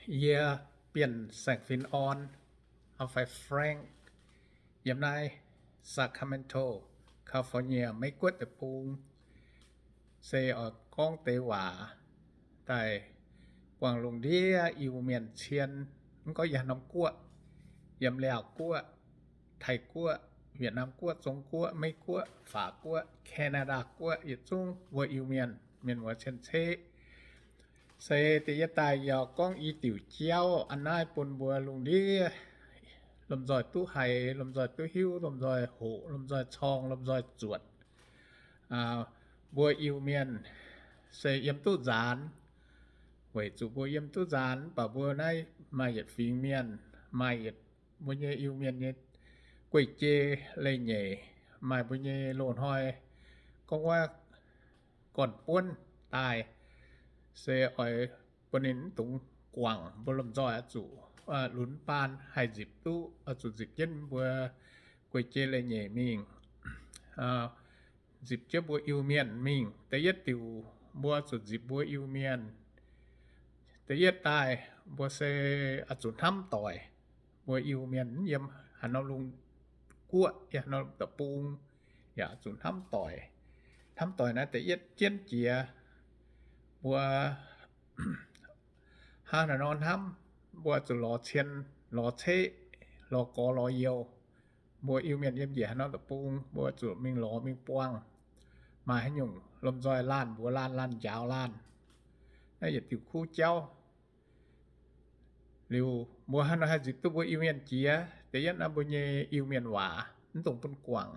Yie Bienh Saeng Fin Orn, fai Frank, yiem naaiv Sacramento, California, Meiv Guoqv deic-bung, se oix gorngv deix waac daaih buangh lungh ndiev Iu-Mienh cien. Mv gorngv yiem haaix norm guoqv, yiem Laauh Guoqv, Taiv Guoqv, Wietc Naamh Guoqv, Zong Guoqv, Meiv Guoqv, Faax Guoqv, Canada Guoqv, yietc zungv mbuo Iu-Mienh, mienh muoz cien-ceqv. Se da'yietv daaih yie gorngv i diuc jauv a'naaiv bun mbuo lungh ndiev lomh nzoih duqv haiz, lomh nzoih duqv hiuv, lomh nzoih hoqc, lomh nzoih corng, lomh nzoih zuotc. Mbuo Iu-Mienh se yiem duqv nzaanx, weic zuqc mbuo yiem duqv nzaanx, mv baac mbuo naaiv maaih yietc fingx mienh, maaih yietc mbuo nyei Iu-Mienh nyei guei-jei leiz-nyeic, maaih mbuo nyei loz-hnoi gorngv wuov gorn-buonv daaih, se oix bun ninh mv dungx guangc. Mbuo lomh nzoih oix zuqc lunx baan haih nzipc duqv, oix zuqc nzipc jienv mbuo guei-jei leiz-nyeic mingh, nzipc jienv mbuo Iu-Mienh mingh. Da'yietv diuc mbuo zuqc nzipc mbuo Iu-Mienh. Da'yietv daaih mbuo se oix zuqc hnamv doic. Mbuo Iu-Mienh mv yiem haaix norm lungh guoqv, yiem haaix norm deic-bung, yaac zuqc hnamv doic. Hnamv doic naaiv da'yietv jienv jiex mbuo hnangv naaiv nor hnamv, mbuo zuqc lorz cien, lorz ceqv, lorz gorx, lorz youz. Mbuo Iu-Mienh yiem njiec haaix norm deic-bung, mbuo zuqc mingh lorz mingh buangh. Maaih haaix nyungc lomh nzoih laanh mbuox laanh, laanh njaaux laanh. Naaiv yietc diuc kuv jauv. Liuz mbuo hnangv nor haih nzipc duqv mbuo Iu-Mienh jiex. Da'yietv naaiv mbuo nyei Iu-Mienh waac mv dungx bun guangc.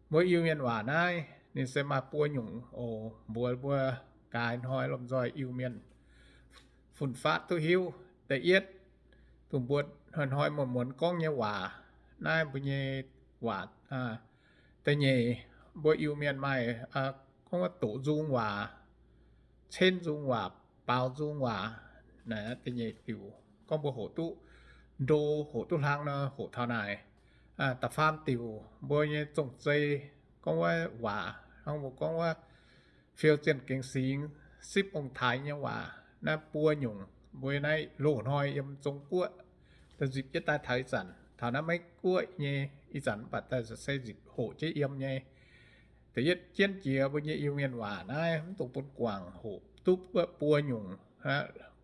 Mbuo Iu-Mienh waac naaiv ninh se maaih buo nyungc oc, mbuox mbuo gaaix hnoi lomh nzoih Iu-Mienh fun-faqv duqv hiuv. Da'yietv, dongh mbuo hnoi-hnoi muonz-muonz gorngv nyei waac, naaiv mbuo nyei waac. Da'nyeic, mbuo Iu-Mienh maaih gorngv wuov doqc nzung waac, cenv nzung waac, baaux nzung waac. Naaiv da'nyeic diuc gorngv mbuo hoqc duqv ndo, hoqc duqv hlang nor hoqc taux naaic. Da'faam diuc mbuo nyei zong-zei gorngv wuov waac, hnangv mbuo gorngv wuov fiou zienh gengx singx, sipv ong-taaix nyei waac. Naaiv buo nyungc mbuo naaiv loz-hnoi yiem Zong Guoqv daaih nzipc jienv daaih taux ih zanc, taux naaiv Meiv Guoqv nyei ih zanc, mv baac daaih se nzipc hoqc jienv yiem nyei. Da'yietv jienv jiex mbuo nyei Iu-Mienh waac naaiv mv dungx bun guangc, hoqc duqv buo nyungc,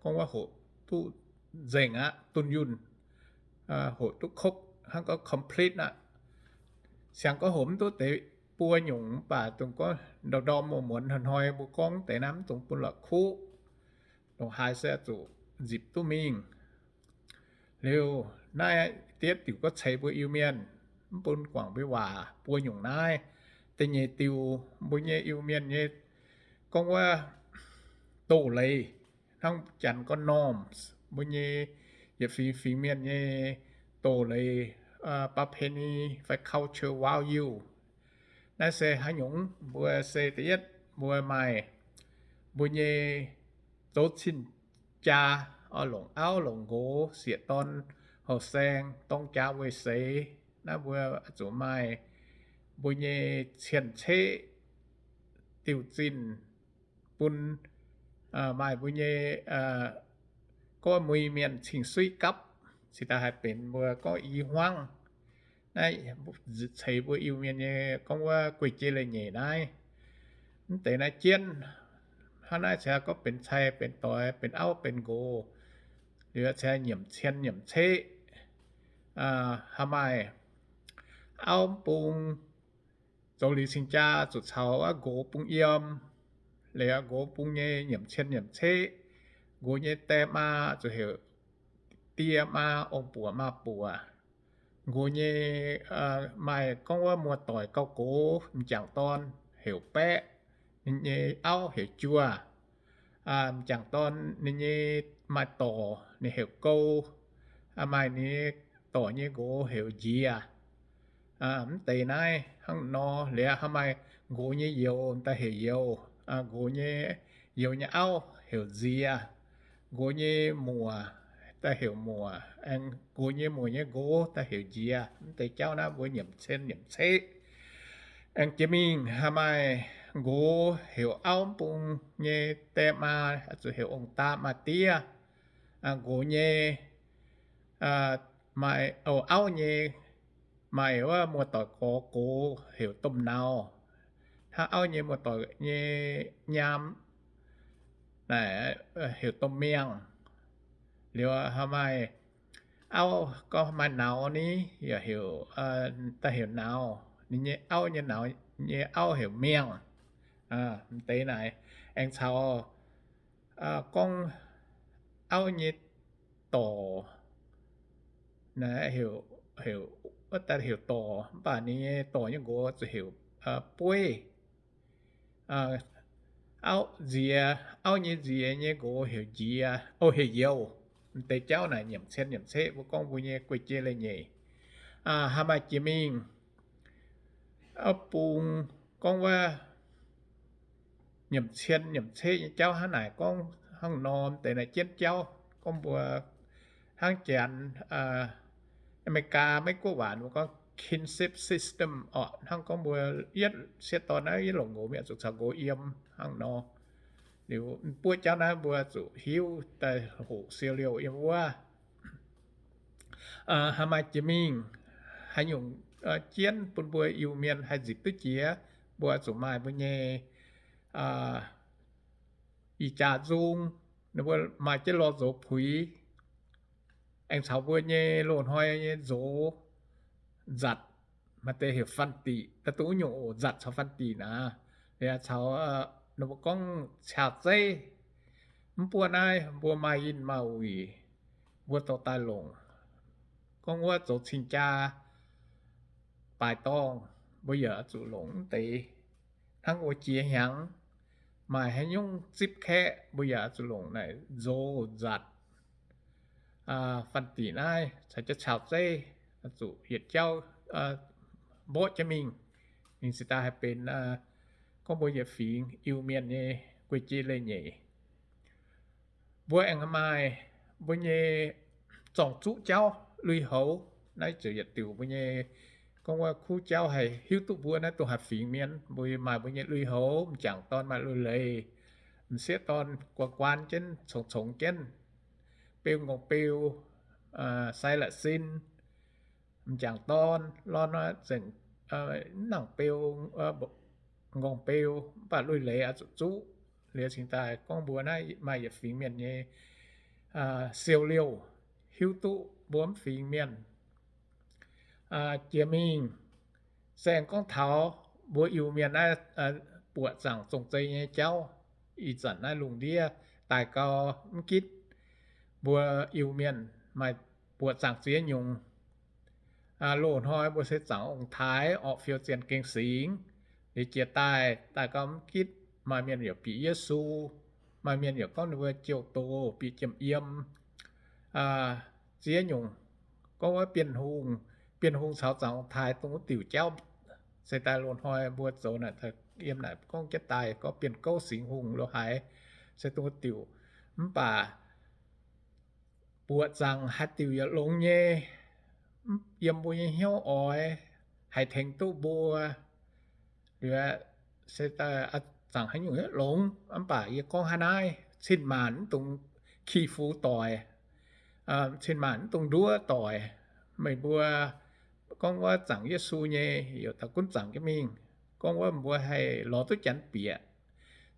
gorngv wuov hoqc duqv nzengc aqv, dunh yunh, hoqc duqv kouv hnangv gorngv complete aqv. Siang gorngv hoqc mv duqv deix buo nyungc, mv baac dongh gorngv ndau-ndorm muonz-muonz hnoi-hnoi mbuo gorngv deix naaiv mv dungx bun la'kuqv, ndongc haaix se zuqc nzipc duqv mingh. Liuz naaiv da'yietv diuc gorngv ceix mbuo Iu-Mienh, mv bun guangc mbuo waac buo nyungc naaiv. Da'nyeic diuc mbuo nyei Iu-Mienh nyei gorngv wuov doz-leiz, hnangv janx gorngv norms, mbuo nyei yietc fingx fingx mienh nyei doz-leiz,ประเพณี fai culture value. Naaiv se haaix nyungc? Mbuo se da'yietv mbuo maaih mbuo nyei zoux cing-jaa, longc auv longc nqox, sieqv dorn houx saeng, dorng jaax weic seix. Naaiv mbuo zuqc maaih mbuo nyei cien-ceqv diuh zinh bun, maaih mbuo nyei gorngv muiz-mienh cing-suiv gapv, cingx daaih haih benx mbuo gorngv i hmuangv. Naaiv ceix mbuo Iu-Mienh nyei gorngv wuov guei-jei leiz-nyeic naaiv. Mv deix naaiv jienv, hnangv naaiv ceix gorngv benx cai benx doix, benx auv benx nqox, liuz ceix nyiemc cien nyiemc ceqv. Haih maaih auv bung zoux liuz cing-jaa zuqc caux wuov nqox bung yiem, liuz nqox bung nyei nyiemc cien nyiemc ceqv. Nqox nyei die maa zuqc heuc die maa, ong-buoc maa-buoc. Nqox nyei maaih gorngv wuov muoz-doic gauh gox, m'jangc dorn heuc baeqv, ninh nyei auv heuc juoh. M'jangc dorn ninh nyei maaih dorc ninh heuc gou, maaih ninh nyei dorc nyei nqox heuc njiex. Mv deix naaiv hnangv nor. Liuz haih maaih nqox nyei youz daaih heuc youz, nqox nyei youz nyei auv heuc nziex, nqox nyei muoc daaih heuc muoc, aengx nqox nyei muoc nyei nqox daaih heuc njiex. Mv deix jauv naaiv mbuo nyiemc cien nyiemc ceqv. Aengx jiex mingh haih maaih nqox heuc auv bung nyei die maa, zuqc heuc ong-daa maa-diev. nqox nyei, maaih, o, auv nyei, maaih wuov muoz-doic gorx gox heuc domh nauz. Hnangv auv nyei muoz-doic nyei nyaam naaic heuc domh miangh. Liuz maaih auv gorngv maaih nauz ni, yaac heuc, daaih heuc nauz. Ninh nyei auv nyei nauz nyei auv heuc miangh. M'deix naaic aengx caux gorngv auv nyei dorc, heuc, heuc dorc, mv baac ninh nyei dorc nyei nqox zuqc heuc bueiv. Auv nziex, auv nyei nziex nyei nqox heuc nziex, o, heuc youh. M'deix jauv naaic nyiemc cien nyiemc ceqv, mbuo gorngv mbuo nyei guei-jei leiz-nyeic. Haaix maaih jiex mingh, bung gorngv wuov nyiemc cien nyiemc ceqv nyei jauv hnangv naaic gorngv hnangv nor. M'deix naaiv jienv jauv gorngv mbuo hnangv Janx, America, Meiv-Guoqv waac mbuo gorngv kinship system orqc. Hnangv gorngv mbuo yietc sieqv dorn naaiv yietc longc nqox mienh zuqc caux nqox yiem hnangv nor. Liuz buov jauv naaiv mbuo zuqc hiuv daaih hoqc siou liouh yiem wuov. Haaix maaih jiex mingh, haaix nyungc jienv bun mbuo Iu-Mienh haih nzipc duqv jiex, mbuo zuqc maaih mbuo nyei ih jaax nzung, ninh mbuo maaih jienv lorh nzox puix, aengx caux mbuo nyei loz-hnoi nyei nzox nzatc, maaih deix heuc fanh diqc, daaih duqv nyungc oc, nzatc caux fanh diqc naaic, yaac caux ninh mbuo gorngv caux zeiv. Mv buov naaiv mbuo maaih yinh maaih wuic, mbuo dorh daaih longc. Gorngv wuov zoux cing-jaa baaix dorngh, mbuo yaac zuqc longc mv deix. Hnangv wuov jiex hnyangx, maaih haaix nyungc zipv kaeqv, mbuo yaac zuqc longc naaic nzox nzatc, fanh diqc naaiv caux jienv caux zeiv, zuqc yietc jauv mborqv jienv mingh. Ninh cingx daaih haih benx gorngv mbuo yietc fingx Iu-Mienh nyei guei-jei leiz-nyeic. Mbuo aengx maaih mbuo nyei zorng-zuqv jauv lui-houx. Naaiv ziouc yietc diuc mbuo nyei gorngv wuov kuv jauv haih hiuv duqv mbuo naaiv dongh haaix fingx mienh. Mbuo maaih mbuo nyei lui-houx, m'jangc dorn maaih lui-leiz, m'sieqv dorn guaan guaan jienv, congx congx jienv, beu nqorngv beu, sai la'sin, m'jangc dorn lorn nzengc, mv nangc beu, nqorngv beu, mv baac lui-leiz oix zuqc zuqv. Liuz cingx daaih gorngv mbuo naaiv maaih yietc fingx mienh nyei siou liouh, hiuv duqv mbuo mv fingx mienh jiex mingh. Se aengx gorngv taux mbuo Iu-Mienh naaiv buoqc zaangc zong-zei nyei jauv. Ih zanc naaiv lungh ndiev daaih gau, mv gitv mbuo Iu-Mienh maaih buoqc zaangc ziex nyungc. Loz-hnoi mbuo se zaangc ong-taaix orqc, fiou zienh gengh singx. Liuz jiex daaih, daaih gau mv gitv maaih mienh yaac bieqc Yesu, maaih mienh yaac gorngv ninh mbuo jouh doz, bieqc jiem yiem. Ziex nyungc, gorngv wuov Bienh Hungh, Bienh Hungh caux zaangc ong-taaix dongh wuov diuc jauv. Se daaih loz-hnoi mbuo zoux naaic, yiem naaic gorngv jienv daaih gorngv Bienh Gouv Singx Hungh lo haaix, se dongh wuov diuc. Mv baac buoqc zaangc haaix diuc yaac longx nyei, yiem mbuo nyei hnyouv oix haih tengx duqv mbuo. Liuz se zaangc haaix nyungc longx, mv baac yie gorngv hnangv naaiv, cin-maanc mv dungx ki-fux doic, cin-maanc mv dungx nduov doic. Meih mbuo gorngv wuov zaangc Yesu nyei, yaac daaih gunv zaangc jienv mingh. Gorngv wuov mbuo haih lorz duqv Janx bieqc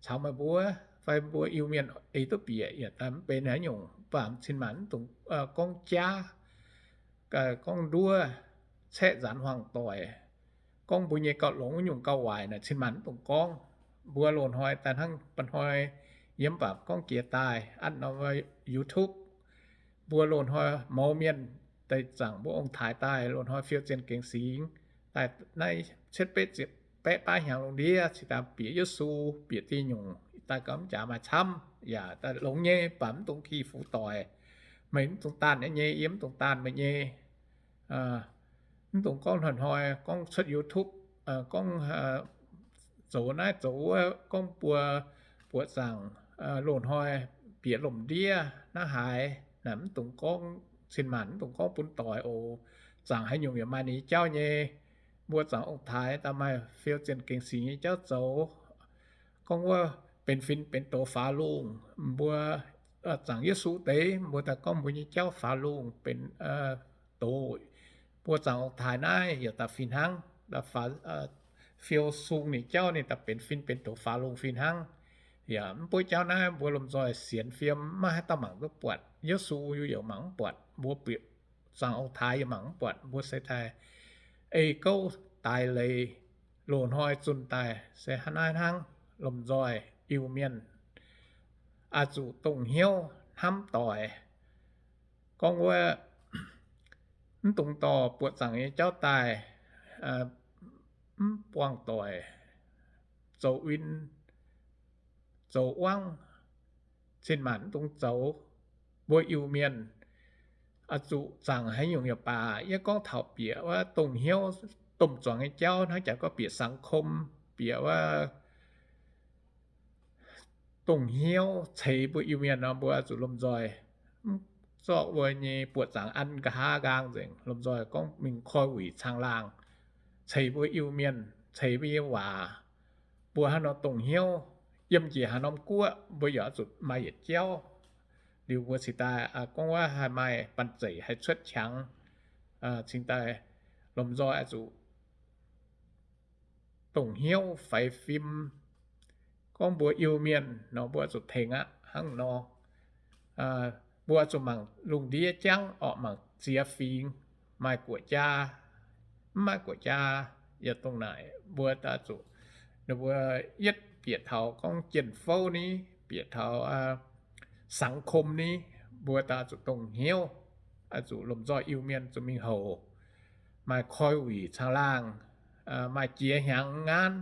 caux meih mbuo, fai mbuo Iu-Mienh ei duqv bieqc yaac daaih mv benx haaix nyungc, mv baac cin-maanc mv dungx gorngv jaav, gorngv nduov, caeqv nzaanx huaang doic. Gorngv mbuo nyei gauh longx nyungc gauh waaic naaic cin-maanc mv dungx gorngv. Mbuo loz-hnoi daaih hnangv mba'hnoi yiem mv baac gorngv jiex daaih atv norm YouTube, mbuo loz-hnoi mouz mienh daaih zaangc mbuo ong-taaix daaih, loz-hnoi fiou zienh gengh singx daaih, naaiv cietv betv ziepc baeqv baav hnyangx lungh ndiev cingx daaih bieqc Yesu, bieqc diuh nyungc daaih gauh mv jaax maaih camv, yaac daaih longx nyei, mv baac mv dungx ki-fux doic. Meih mv dungx daanh yie nyei, yie mv dungx daanh meih nyei. Mv dungx gorngv hnoi-hnoi gorngv cuotv YouTube, gorngv zoux naaiv zoux wuov, gorngv mbuo buoqc zaangc loz-hnoi bieqc lomc ndiev naaiv haaix, naaic mv dungx gorngv, cin-maanc mv dungx gorngv bun doic oc. Zaangc haaix nyungc yaac maaih ninh nyei jauv nyei. Mbuo zaangc ong-taaix daaih maaih fiou zienh gengh singx nyei jauv zoux. Gorngv wuov benx fin benx doz faaux lungh, mbuo zaangc Yesu deix, mbuo daaih gorngv mbuo nyei jauv faaux lungh benx doz. Mbuo zaangc ong-taaix naaiv yaac daaih fih hnangv, fiou sung ninh jauv ninh daaih benx fin benx doz faaux lungh fih hnangv. Yaac mv buov jauv naaiv mbuo lomh nzoih sienx fim maiv haih dauh mangc duqv buatc. Yesu yaac mangc mv buatc, mbuo bieqc zaangc ong-taaix yaac mangc mv buatc. Mbuo se daaih ei gouv daaix leiz loz-hnoi zunh daaih se hnangv naaiv hnangv. Lomh nzoih Iu-Mienh oix zuqc dongh hnyouv hnamv doic. Gorngv wuov, mv dungx dorh buoqc zaangc nyei jauv daaih, mv buangh doic, zoux win, zoux wangv, cin-maanc mv dungx zoux. Mbuo Iu-Mienh oix zuqc zaangc haaix nyungc yaac baac, yie gorngv taux bieqc wuov dongh hnyouv domh zuangx nyei jauv hnangv jaax gorngv bieqc สังคม, bieqc wuov dongh hnyouv ceix mbuo Iu-Mienh nor, mbuo oix zuqc lomh nzoih mv zorqv mbuo nyei buoqc zaangc an nqa'haav nqaang nzengc, lomh nzoih gorngv mingh koi wuic caangh laangh, ceix mbuo Iu-Mienh, ceix mbuo nyei waac. Mbuo hnangv nor dongh hnyouv, yiem njiec haaix norm guoqv mbuo yaac oix zuqc maaih yietc jauv. Liuz mbuo cingx daaih gorngv wuov haih maaih banh zeic haih cuotv qangx, cingx daaih lomh nzoih oix zuqc dongh hnyouv faix fim. Gorngv mbuo Iu-Mienh nor mbuo oix zuqc tengx aqv. Hnangv nor, mbuo oix zuqc mangc lungh ndiev jangv orqc, mangc ziex fingx, maaih guoqv jaa, mv maaih guoqv jaa, yaac dongh naaic mbuo oix zuqc, ninh mbuo yietv bieqc taux gorngv jien-fouv ni, bieqc taux สังคม ni, mbuo daaih oix zuqc dongh hnyouv, oix zuqc lomh nzoih Iu-Mienh zuqc mingh houc, maaih koi wuic caangh laangh, maaih jiex hnyangx ngaanv,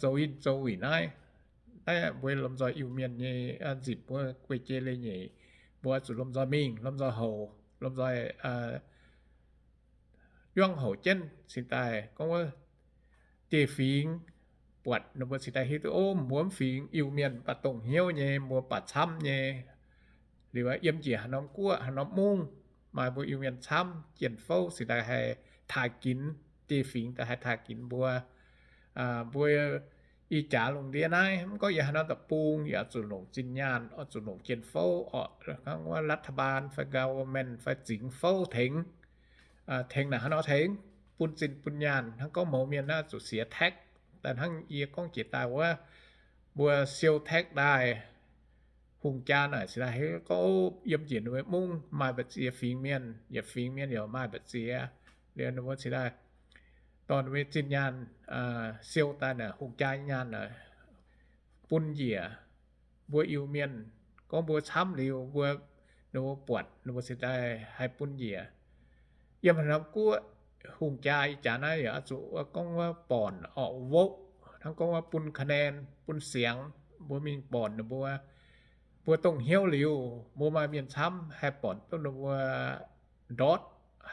zoux yinh zoux wuic naaiv. Naaiv mbuo lomh nzoih Iu-Mienh nyei nzipc mbuo guei jei leiz-nyeic, mbuo oix zuqc lomh nzoih mingh, lomh nzoih houc, lomh nzoih yuangv houc jienv cingx daaih gorngv wuov dieh fingx buatc ninh mbuo cingx daaih hiuv duqv, o, mbuo mv fingx Iu-Mienh baac dongh hnyouv nyei, mbuo baac camv nyei. Liuz yiem njiec haaix norm guoqv haaix norm mungv maaih mbuo Iu-Mienh camv, jien-fouv cingx daaih haih taaih ginx, dieh fingx daaih haih taaih ginx mbuo. Mbuo ih jaax lungh ndiev naaiv mv gorngv yiem haaix norm deic-bung yaac oix zuqc longc zinh nyaanh, oix zuqc longc jien-fouv orqc, hnangv wuov รัฐบาล fai government fai zingx fouv tengx, tengx naaic haaix nor tengx, bun zinh bun nyaanh. Hnangv gorngv mouz mienh naaiv zuqc siex tax, daaih hnangv yie gorngv jiex daaih wuov, mbuo siou tax daaih, hungh jaa naaic cingx daaih gorngv yiem njiec ninh mbuo mungv maaih mbu'ziex fingx mienh, yietc fingx mienh yaac maaih mbu'ziex. Liuz ninh mbuo cingx daaih dorh ninh mbuo zinh nyaanh siou daaih naaic hungh jaa nyaanh naaic bun njiec mbuo Iu-Mienh. Gorngv mbuo camv liuz mbuo, ninh mbuo buatc ninh mbuo cingx daaih haih bun njiec. Yiem haaix norm guoqv hungh jaa ih jaax naaiv yaac oix zuqc gorngv wuov บ่อน orqc, vote, hnangv gorngv wuov bun คะแนน, bun siangx, mbuo mingh บ่อน ninh mbuo. Mbuo dongh hnyouv liuz mbuo maaih mienh camv haih บ่อน duqv ninh mbuo ndortv,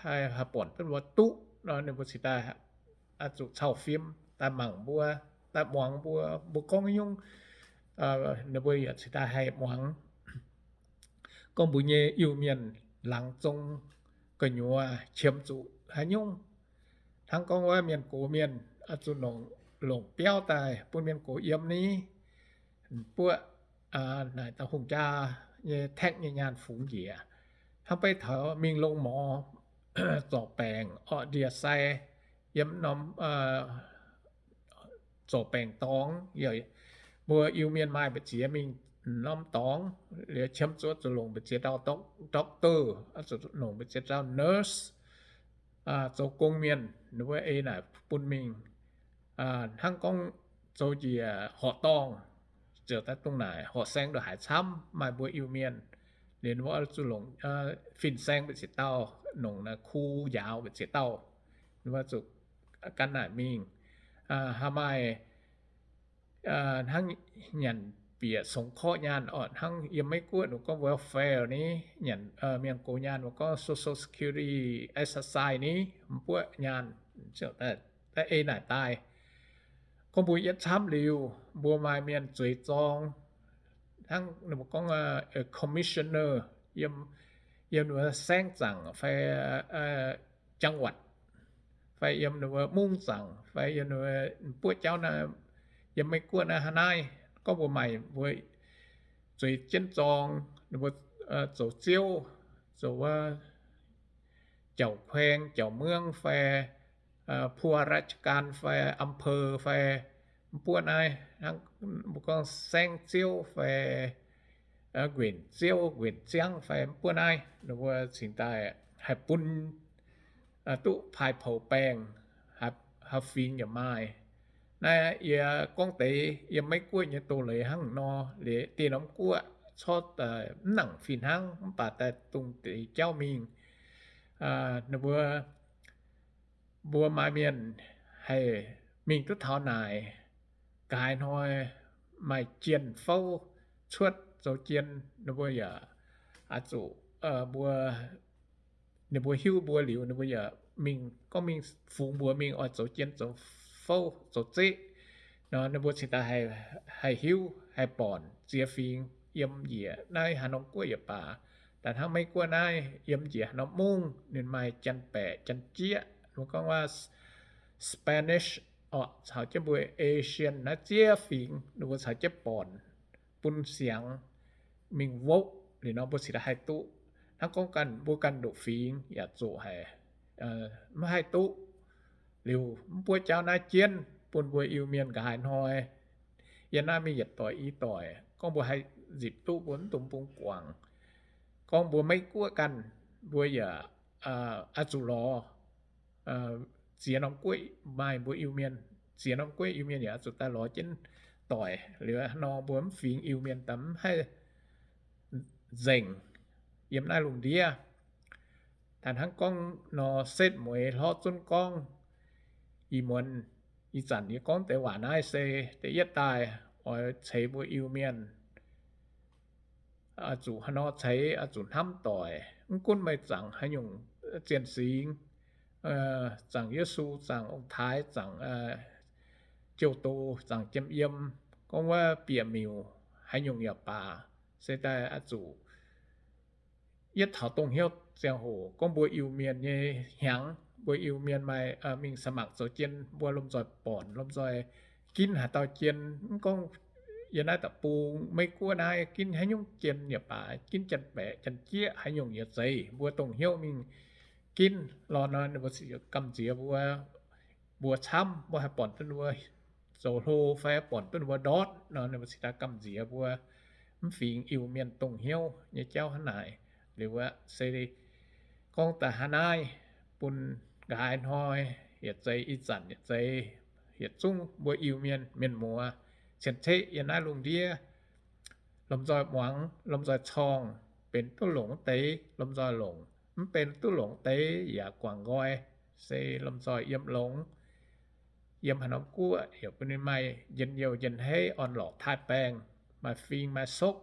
haih, haih บ่อน duqv ninh mbuo duqv nor, ninh mbuo cingx daaih oix zuqc cau fim daaih mangc mbuo, daaih muangx mbuo, mbuo gorngv nyungc, ninh mbuo yaac cingx daaih haih muangx. Gorngv mbuo nyei Iu-Mienh laangz zong gu'nyuoz qiemx zuqc haaix nyungc. Hnangv gorngv wuov mienh gox mienh oix zuqc longc, longc biauv daaih bun mienh gox yiem ni, buoqv naaic dauh hungh jaa nyei tax nyei nyaanh fungx njiec. Hnangv beiv taux mingh longc morz, zorc baengc orqc, ndie-sai, yiem norm zorc baengc dorngx, mbuo Iu-Mienh maaih mbu'ziex mingh norm dorngx, liuz qiemx zuqc zuqc longc mbu'ziex dauh doctor, zuqc longc mbu'ziex dauh nurse, zoux gong mienh, ninh mbuo ei naaic bun mingh. Hnangv gorngv zoux njiec horqc dorngh, ziouc daaih dongh naaic horqc saeng ndongc haaix camv, maaih mbuo Iu-Mienh, liuz ninh mbuo zuqc longc fin-saeng mbu'ziex dauh, longc naaic ครู njaaux mbu'ziex dauh, ninh mbuo zuqc gan naaic mingh. Haih maaih hnangv nyanc bieqc สงเคราะห์ nyaanh orqc, hnangv yiem Meiv-Guoqv ninh gorngv welfare ni, nyanc mienh gox nyaanh mbuo gorngv social security, SSI ni, mbuoqv nyaanh, daaih ei naaic daaih. Gorngv mbuo yietv camv liuz, mbuo maaih mienh zueiz zorng, hnangv ninh mbuo gorngv commissioner, yiem, yiem ninh mbuo saengv zaangc fai จังหวัด, fai yiem ninh mbuo mungv zaangc fai yiem ninh mbuo buoqv jauv naaiv, yiem Meiv-Guoqv naaiv hnangv naaiv. Gorngv mbuo maaih mbuo zueiz jienv zorng, ninh mbuo zoux ziouv, zoux wuov เจ้าแขวง, เจ้าเมือง fai ผู้ว่าราชการ fai อำเภอ fai mv buov naaiv, hnangv mbuo gorngv saengv ziouv fai nquenc ziouv, nquenc ziangv fai mv buov naaiv, ninh mbuo cingx daaih haih bun duqv paaiv poux baengh, haaix fingx yaac maaih. Naaiv yie gorngv deix yiem Meiv Guoqv nyei doz-leiz hnangv nor. Liuz deix norm guoqv corc mv nangc fih hnangv, mv baac daaih dongh deix jauv mingh, ninh mbuo, mbuo maaih mienh haih mingh duqv taux naaic, nqa'haav hnoi maaih jien fouv cuotv zoux jien, ninh mbuo yaac oix zuqc, mbuo, ninh mbuo hiuv mbuo liuz, ninh mbuo yaac mingh gorngv mingh fungx mbuox mingh oix zoux jien zoux fouv zoux zeqv nor, ninh mbuo cingx daaih haih hiuv haih bornc ziex fingx yiem njiec naaiv haaix norm guoqv yaac baac. Daaih hnangv Meiv Guoqv naaiv yiem njiec haaix norm mungv ninh maaih Janx-Baeqc, Janx-Jieqv, mbuo gorngv wuov Spanish orqc, caux jienv mbuo Asian naaiv ziex fingx ninh mbuo caux jienv bornc bun siangx mingh wopv liuz nor mbuo cingx daaih haih duqv. Hnangv gorngv ganh mbuo ganh ndoqc fingx yaac zuqc haic, mv haih duqv. Liuz mv buov jauv naaiv jienv bun mbuo Iu-Mienh nqa'haav hnoi yiem naaiv mingh yietc doic i doic gorngv mbuo haih nzipc duqv mbuo mv dungx bungx guangc. Gorngv mbuo Meiv Guoqv ganh mbuo yaac oix zuqc lorz ziex norm guoqv maaih mbuo Iu-Mienh, ziex norm guoqv Iu-Mienh yaac oix zuqc daaih lorz jienv doic. Liuz nor mbuo mv fingx Iu-Mienh daaih mv haih nzengc yiem naaiv lungh ndiev. Daaih hnangv gorngv nor setv mueiz hlorv zunv gorngv, ih muonz, ih zanc yie gorngv deix waac naaiv se da'yietv daaih oix ceix mbuo Iu-Mienh oix zuqc haaix nor ceix, oix zuqc hnamv doic. Mv gunv meih zaangc haaix nyungc zien singx, zaangc Yesu, zaangc ong-taaix, zaangc Jouh Doz, zaangc Jiem Yiem, gorngv wuov bieqc miuc haaix nyungc yaac baac, se daaih oix zuqc yietv taux dongh hnyouv ziangh hoc gorngv mbuo Iu-Mienh nyei hnyangx, mbuo Iu-Mienh maaih mingh สมัคร zoux jien, mbuo lomh nzoih bornc, lomh nzoih ginv haaix dauh jien. Mv gorngv yiem naaiv da'bung Meiv Guoqv naaiv ginv haaix nyungc jien yaac baac, ginv Janx-Baeqc, Janx-Jieqv haaix nyungc yaac zeiz, mbuo dongh hnyouv mingh ginv lorh nor, ninh mbuo gamh nziex mbuo, mbuo camv, mbuo haih bornc duqv ninh mbuo zoux hlo fai bornc duqv ninh mbuo ndortv nor, ninh mbuo cingx daaih gamh nziex mbuo mv fingx Iu-Mienh dongh hnyouv nyei jauv hnangv naaic. Liuz wuov se gorngv daaih hnangv naaiv bun nqa'haav hnoi yaac zeiz, ih zanc yaac zeiz, yietc zungv mbuo Iu-Mienh mienh muoz cien-ceqv yiem naaiv lungh ndiev, lomh nzoih muangx, lomh nzoih corngh, benx duqv longc deix lomh nzoih longc, mv benx duqv longc deix yaac guangc nqoi, se lomh nzoih yiem longx. Yiem haaix norm guoqv yaac bun ninh maaih njien-youh njien-heiv, orn-lorqc taaih-baengh, maaih fing maaih sokv,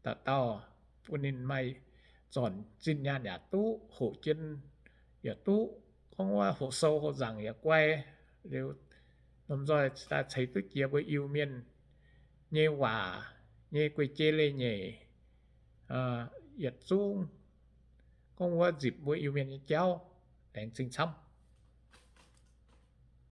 dauh dauh bun ninh maaih zornc zinh nyaanh yaac duqv, hoqc jien yaac duqv, gorngv wuov hoqc sou hoqc nzaangc yaac guai. Liuz lomh nzoih daaih ceix duqv jiex mbuo Iu-Mienh nyei waac nyei guei-jei leiz-nyeic, yietc zungv gorngv wuov nzipc mbuo Iu-Mienh nyei jauv. Laengz zingh camv.